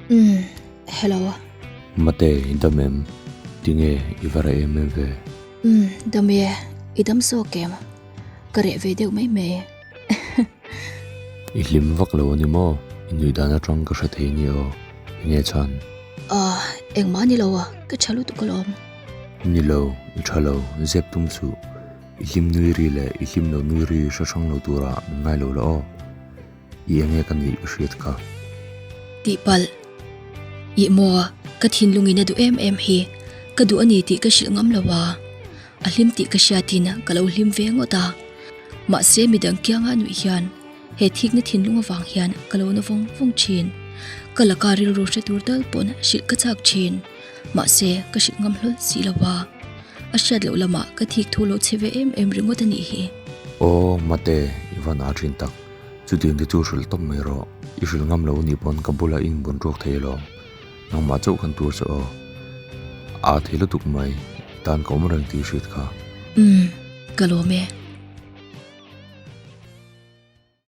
Umm, hello. Mate, i dam em? Tinge i va reh em em ve? Umm, dam e, i dam zawk em? Ka reh ve deuh mai mai. I hlim vak lo a ni maw? I nuih dan atang ka hre thei nia aw. Enge chhan? Ah, engmah ni lo a, ka tha lutuk alawm. Ni lo, i tha lo, zep tum suh. I hlim nui ri leh i hlim lo nui ri hre hrang lo turah min ngai lo la aw. I enge ka nih ka hriat kha. Tihpalh. Ih maw, ka thinlungin a duh em em hi. Ka duh a ni tih ka hrilh ngam lo a. A hlim tih ka hriatin ka lo hlim ve ngawt a. Mahse midang kianga nuih hian he thikna thinlung avang hian ka lo na vawng vawng thin. Ka laka rilru hre tur tal pawn hrilh ka chak thin. Mahse ka hrilh ngam hlawl si lo a. A hriat loh lamah ka thik thu lo che ve em em ringawt a nih hi. Aw Mate, i van a thin tak. Chutiang te chu hrilh tawp mai rawh. I hrilh ngam lo nih pawn ka bulah i inbun ruak thei alawm. Nangmah chauh khan tur che aw. A thei lutuk mai, tan ka awm reng tih i hriat kha. Umm, ka lawm e.